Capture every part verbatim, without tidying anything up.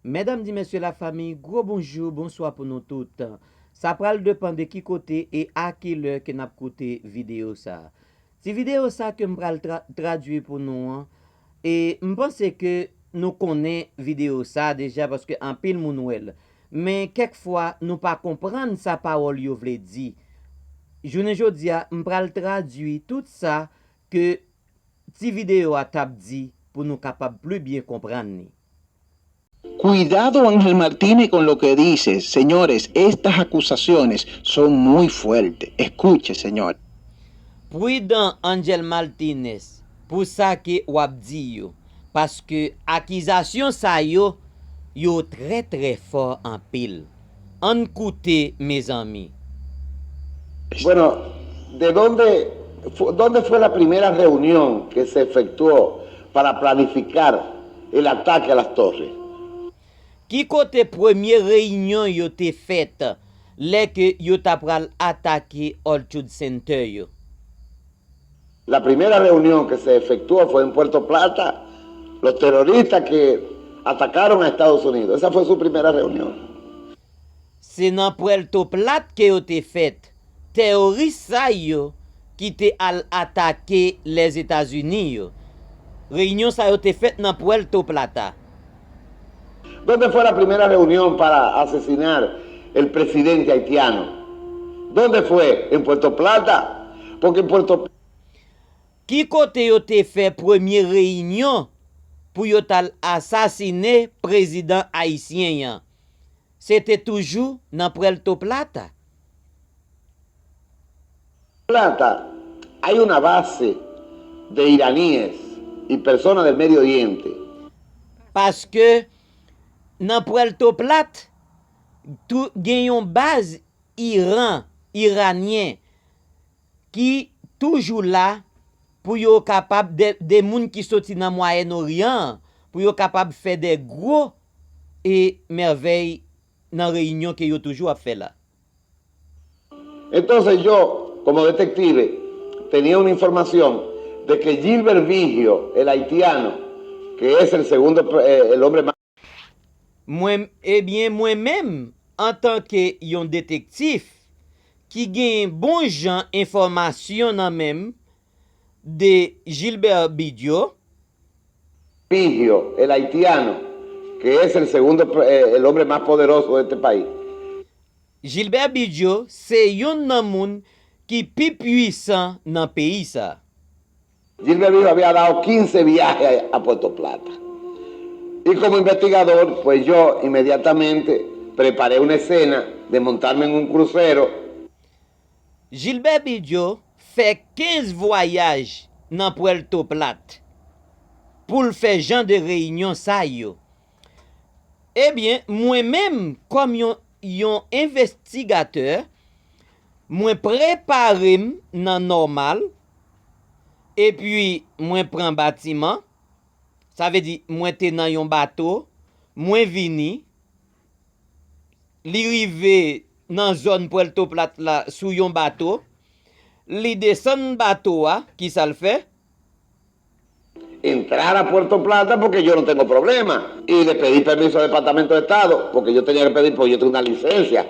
Medam di mesye lafanmi, gwo bonjou, bonswa pou nou tout. Sa pral depann de ki kote e a ki lè ke n ap koute videyo sa. Ti videyo sa ke m pral tra- tradui pou nou an, e m panse ke nou konnen videyo sa deja paske anpil moun wè l. Men kèk fwa nou pa konprann sa pawòl yo vle di. Jounen jodi a, m pral tradui tout sa ke ti videyo a t ap di pou nou kapab pli byen konprann li. Cuidado, Ángel Martínez, con lo que dices. Señores, estas acusaciones son muy fuertes. Escuche, señor. Pridan, Angel Martínez, pou sa ke w ap di yo, paske akizasyon sa yo, yo trè trè fò anpil. Ann koute, mezanmi. Bueno, ¿de dónde, fu- dónde fue la primera reunión que se efectuó para planificar el ataque a las torres? Ki kote premye reyinyon yo te fèt lè ke yo ta pral atake Orchard Center yo? La primera reunión que se efectuó fue en Puerto Plata, los terroristas que atacaron a Estados Unidos. Esa fue su primera reunión. Se nan Puerto Plata ke yo te fèt. Teworis sa yo ki te al atake Lèzetazini yo. Reyinyon sa yo te fèt nan Puerto Plata. ¿Dónde fue la primera reunión para asesinar el presidente haitiano? ¿Dónde fue? ¿En Puerto Plata? Porque en Puerto Ki kote yo te fè premye reyinyon pou yo t al asasine prezidan ayisyen an? Se te toujou nan Puerto Plata. Plata hay una base de iraníes y personas del Medio Oriente. Paske nan Puerto Plata, tou gen yon baz Iran, Iranyen, ki toujou la pou yo kapab, de, de moun ki soti nan Mwayen Oryan an, pou yo kapab fè de gwo e mèvèy nan reyinyon ke yo toujou ap fè la. Entonces yo, como detective, tenía una información de que Gilbert Vigio, el haitiano, que es el segundo, eh, el hombre más Mwen, ebyen, mwen menm, antanke yon detektif ki gen bon jan enfòmasyon nan men m de Gilbert Bidjo, Vigio, el haitiano, que es el segundo, eh, el hombre más poderoso de este país. Gilbert Bidjo se youn nan moun ki pi pwisan nan peyi sa. Gilbert Vigio había dado quince viajes a Puerto Plata. Y como investigador, pues yo inmediatamente preparé una escena de montarme en un crucero. Gilbert Bidjo fè kenz vwayaj nan Puerto Plata pou l fè jan de reyinyon sa yo. Ebyen, mwen menm, kòm yon, yon envestigatè, mwen prepare m nan nòmal, epi mwen pran batiman, sa vle di mwen te nan yon bato, mwen vini, li rive nan zòn Puerto Plata la sou yon bato, li desann bato a, kisa l fè? Entrar a Puerto Plata porque yo no tengo problema. Y le pedí permiso al Departamento de Estado porque yo tenía que pedir, porque yo tengo una licencia.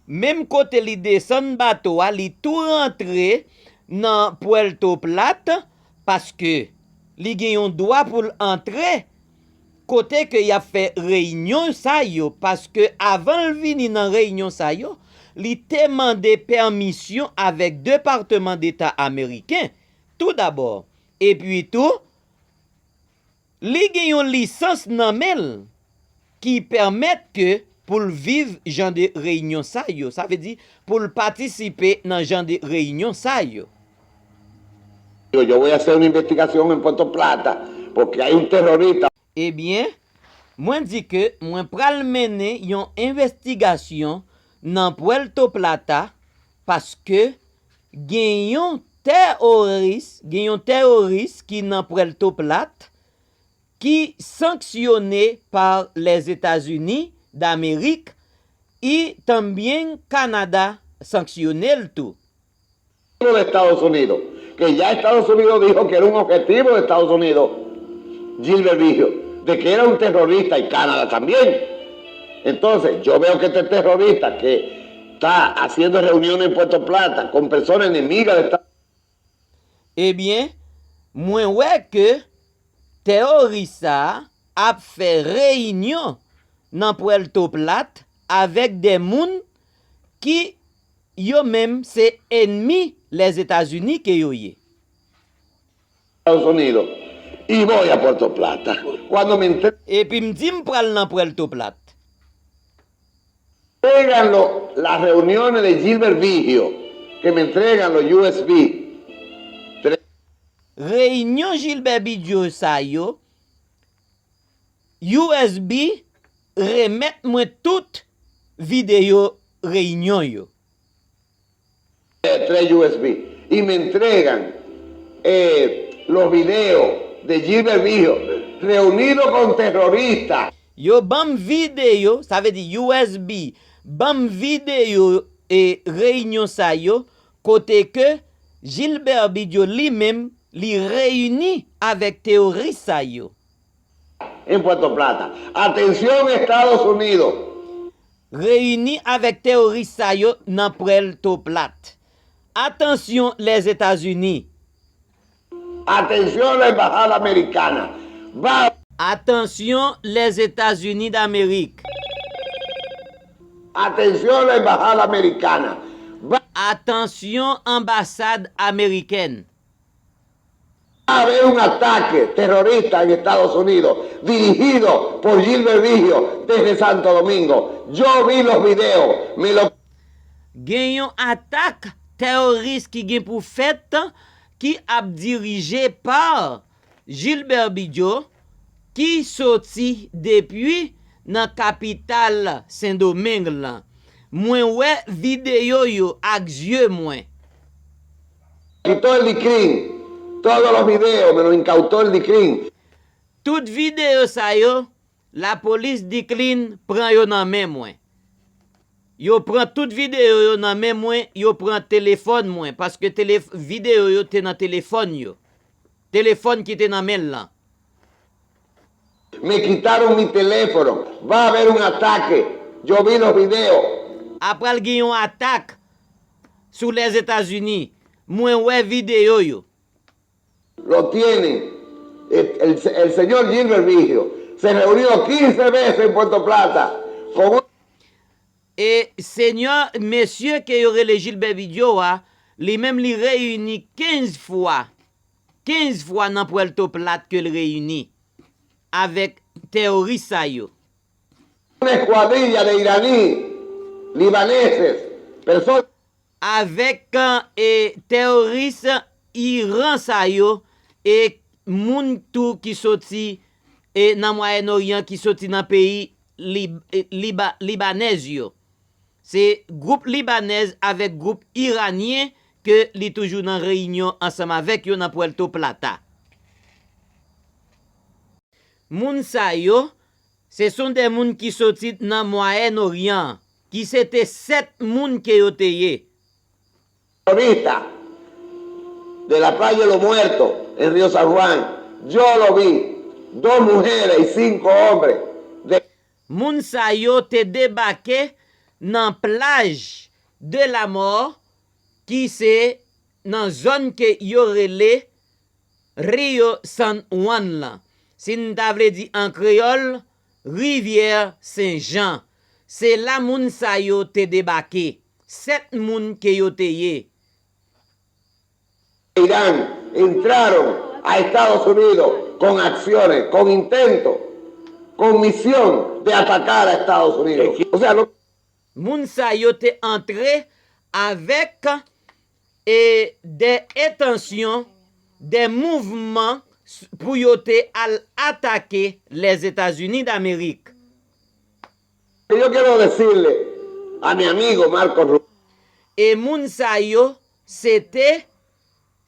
Menm kote li desann bato a, li tou rantre nan Puerto Plata, paske li gen yon dwa pou l antre kote ke y ap fè reyinyon sa yo, paske avan l vini nan reyinyon sa yo, li te mande pèmisyon avèk Depatman Deta ameriken, toudabò. Epi tou, li gen yon lisans nan men l ki pèmèt ke pou l viv jan de reyinyon sa yo. Sa vle di, pou l patisipe nan jan de reyinyon sa yo. Digo, yo voy a hacer una investigación en Puerto Plata porque hay un terrorista. Ebyen, mwen di ke mwen pral mennen yon envestigasyon nan Puerto Plata paske gen yon teworis, gen yon teworis ki nan Puerto Plata ki sanksyone pa Lèzetazini Damerik, y también Kanada sanksyone l tou. De Estados Unidos, que ya Estados Unidos dijo que era un objetivo de Estados Unidos, Gilbert Vigio. de que era un terrorista y Canadá también. Entonces, yo veo que este terrorista que está haciendo reuniones en Puerto Plata con personas enemigas de Estados Ebyen, mwen wè ke teworis sa a ap fè reyinyon nan Pwèlto Plat avèk de moun ki yo menm se enmi Lèzetazini ke yo ye. Unidos y voy a Puerto Plata. Cuando me enteré Epi m di m pral nan Pwèlto Plat. entregan lo- las reuniones de Gilbert Vigio, que me entregan los U S B. Tres- Reyinyon Gilbert Bigio sa yo, U S B remèt mwen tout videyo reyinyon yo. eh, tres U S B y me entregan eh, los videos de Gilbert Vigio reunido con terroristas. Yo ban m videyo, sa vle di U S B ban m videyo e reyinyon sa yo kote ke Gilbert Bigio li menm li reyini avèk teworis sa yo. En Puerto Plata. Atención Estados Unidos. Reyini avèk teworis sa yo nan Pwèlto Plat. Atansyon Lèzetazini. Atención la embajada americana. Va Atansyon Lèzetazini Damerik. Atención la embajada americana. Va Atansyon anbasad amerikèn. a haber un ataque terrorista en Estados Unidos dirigido por Gilbert Vigio desde Santo Domingo. Yo vi los videos, me lo Gen yon atak teworis ki gen pou fèt ki ap dirije pa Gilbert Bigio ki soti depi nan kapital Sendomeng lan. Mwen wè videyo yo ak zye mwen. Quitó el DICRIM. Todos los videos me los incautó el DICRIM. Tout videyo sa yo, lapolis DICRIM pran yo nan men mwen. Yo pran tout videyo yo nan men mwen, yo pran telefòn mwen, paske tele, videyo yo te nan telefòn yo. Telefòn ki te nan men l lan. Me quitaron mi teléfono. Va a haber un ataque. Yo vi los videos. Apral gen yon atak sou Lèzetazini. Mwen wè videyo yo. Lo tienen. El, el- el señor Gilbert Vigio se reunió quince veces en Puerto Plata con un E senyè, mesye ke yo rele Gilbert Bigio a, li menm li reyini kenz fwa. Kenz fwa nan Pwèlto Plat ke l reyini avèk teworis sa yo. una escuadrilla de iraníes, libaneses, personas Avèk e, teworis Iran sa yo e moun tou ki soti e, nan Mwayèn Oryan ki soti nan peyi Lib, e, Liba, Libanèz yo. Se gwoup Libanèz avèk gwoup Iranyen ke li toujou nan reyinyon ansanm avèk yo nan Pwèlto Plata. Moun sa yo, se son de moun ki soti nan Mwayèn Oryan, ki se te sèt moun ke yo te ye. Vista de la playa de los muertos en Río San Juan, yo lo vi, dos mujeres y cinco hombres. De... Moun sa yo te debake nan plaj de la mò ki se nan zòn ke yo rele Rio San Juan lan. Si n ta vle di an kreyòl, Rivyè Sen Jan. Se la moun sa yo te debake. Sèt moun ke yo te ye. Irán entraron a Estados Unidos con acciones, con intento, con misión de atacar a Estados Unidos. O sea, no... Moun sa yo te antre avèk e de entansyon, de mouvman pou yo te al atake Lèzetazini Damerik. Yo quiero decirle a mi amigo Marco Rubio. E moun sa yo, se te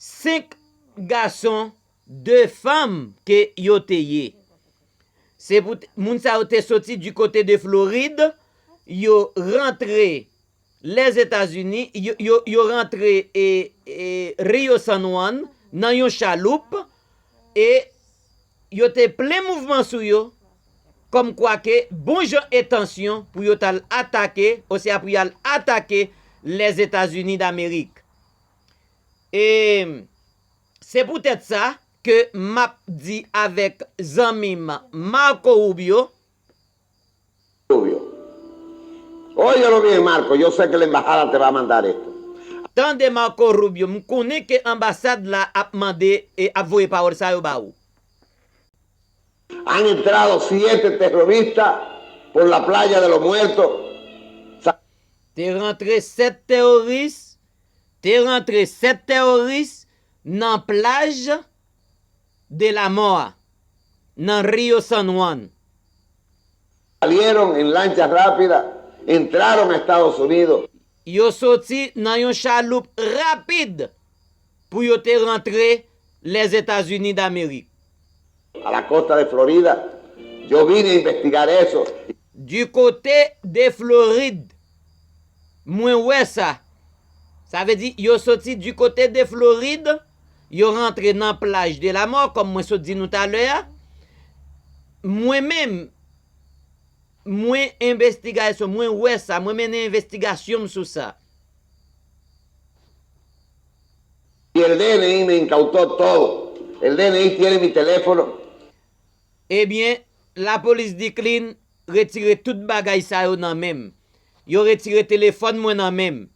senk gason, de fanm ke yo te ye. Se pou t, moun sa yo te soti di kote de Florid, yo rantre Lèzetazini, yo, yo, yo rantre e, e, Rio San Juan nan yon chaloup, e yo te plen mouvman sou yo, kòmkwa ke bon jan entansyon pou yo t al atake, oswa pou y al atake Lèzetazini Damerik. E se poutèt sa ke m ap di avèk zanmi m Marco Rubio, Rubio. Óyelo bien, Marco, yo sé que la embajada te va a mandar esto. Tande Marco Rubio, m konnen ke anbasad la ap mande e ap voye pawòl sa yo ba ou. Han entrado siete terroristas por la playa de los muertos. Te rantre sèt teworis, te rantre sèt teworis nan plaj de la mò a, nan Rio San Juan. Salieron en lancha rápida, entraron a Estados Unidos. Yo soti nan yon chaloup rapid pou yo te rantre Lèzetazini Damerik. A la costa de Florida, yo vine a investigar eso. Du côté de Floride, mwen wè sa. Sa vle di, yo soti du côté de Floride, yo rantre nan plaj de la mò, kòm mwen sot di nou talè a. Mwen menm, mwen envestigasyon, mwen wè sa, mwen mennen envestigasyon m sou sa. Y el D N I me incautó todo. El D N I tiene mi teléfono. Ebyen, lapolis di Clean retire tout bagay sa yo nan men m. Yo retire telefòn mwen nan men m.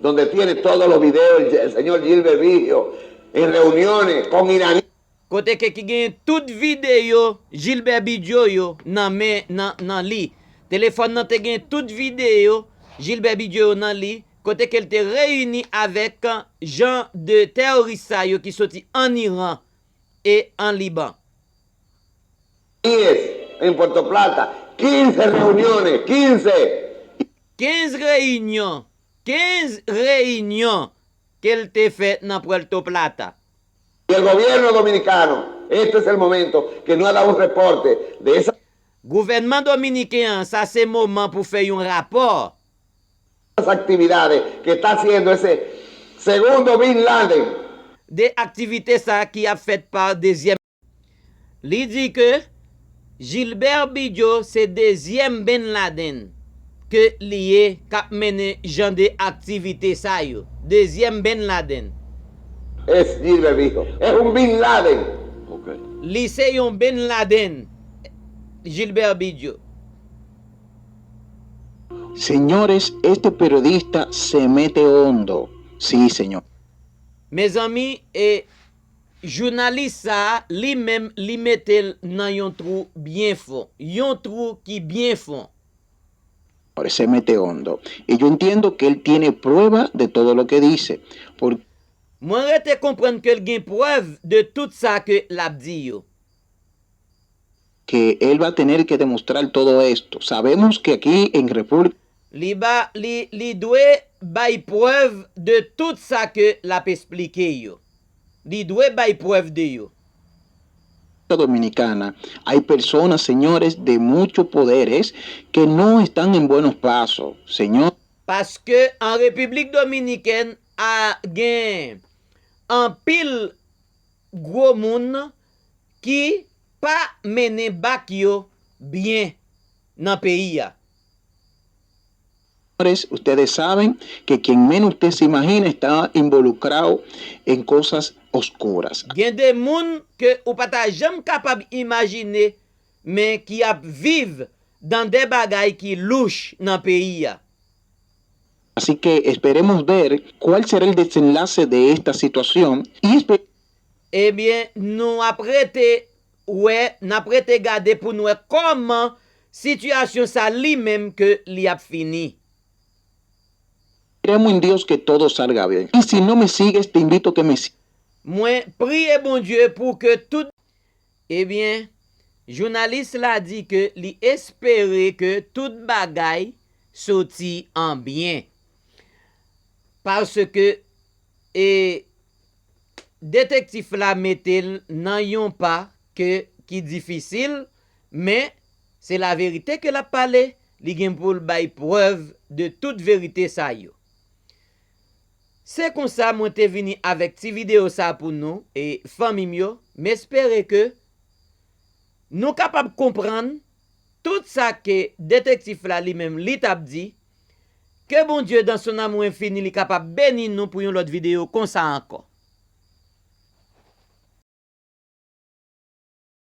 Donde tiene todos los videos el, el señor Gilbert Vigio en reuniones con iraníes. Kote ke ki gen tout videyo Gilbert Bigio yo nan men nan, nan li. Telefòn nan te gen tout videyo Gilbert Bigio yo nan li, kote ke l te reyini avèk jan de teworis sa yo ki soti ann Iran e an Liban. En Puerto Plata, quince reuniones, quince. Kenz reyinyon, kenz reyinyon ke l te fè nan Puerto Plata. Y el gobierno dominicano, este es el momento que no ha dado un reporte de esa. Gouvènman dominiken an, sa se moman pou fè yon rapò. Actividades que está haciendo ese segundo Bin Laden. De aktivite sa ki ap fèt pa dezyèm. Li di ke Gilbert Bigio se dezyèm Bin Laden ke li ye k ap mennen jan de aktivite sa yo. Dezyèm Bin Laden. Es Gilbert Bigio. Es un Bin Laden. Li se yon Bin Laden, Gilbert Bigio. Señores, este periodista se mete hondo. Sí, señor. Mezanmi, e jounalis sa a, li menm, li mete l nan yon twou byen fon. Yon twou ki byen fon. Se mete hondo. Y yo entiendo que él tiene prueba de todo lo que dice. Por... Mwen rete konprann ke l gen prèv de tout sa ke l ap di yo. Que él va a tener que demostrar todo esto. Sabemos que aquí en República... Li ba, li, li dwe bay prèv de tout sa ke l ap esplike yo. Li dwe bay prèv de yo. Dominicana, hay personas, señores, de muchos poderes que no están en buenos pasos, señor. Paske an Repiblik Dominikèn a gen anpil gwo moun ki pa mennen bak yo byen nan peyi a. Señores, ustedes saben que quien menos usted se imagina está involucrado en cosas oscuras. Gen de moun ke ou pa ta janm kapab imajine, men ki ap viv dan de bagay ki louch nan peyi a. Así que esperemos ver cuál será el desenlace de esta situación y espe... Ebyen, nou ap rete wè, n ap rete gade pou n wè kòman sitiyasyon sa li menm ke li ap fini. Esperemos en Dios que todo salga bien. Y si no me sigues, te invito a que me sigas. Mwen priye Bondye pou ke tout... Ebyen, jounalis la di ke li espere ke tout bagay soti an byen. Paske, e, detektif la mete l nan yon pa ke, ki difisil, men se laverite ke l ap pale, li gen pou l bay prèv de tout verite sa yo. Se konsa mwen te vini avèk ti videyo sa pou nou, e fanmi m yo, m espere ke nou kapab konprann tout sa ke detektif la li menm li t ap di. Ke Bondye dans son amour infini li kapab beni nou pou yon lòt videyo konsa ankò.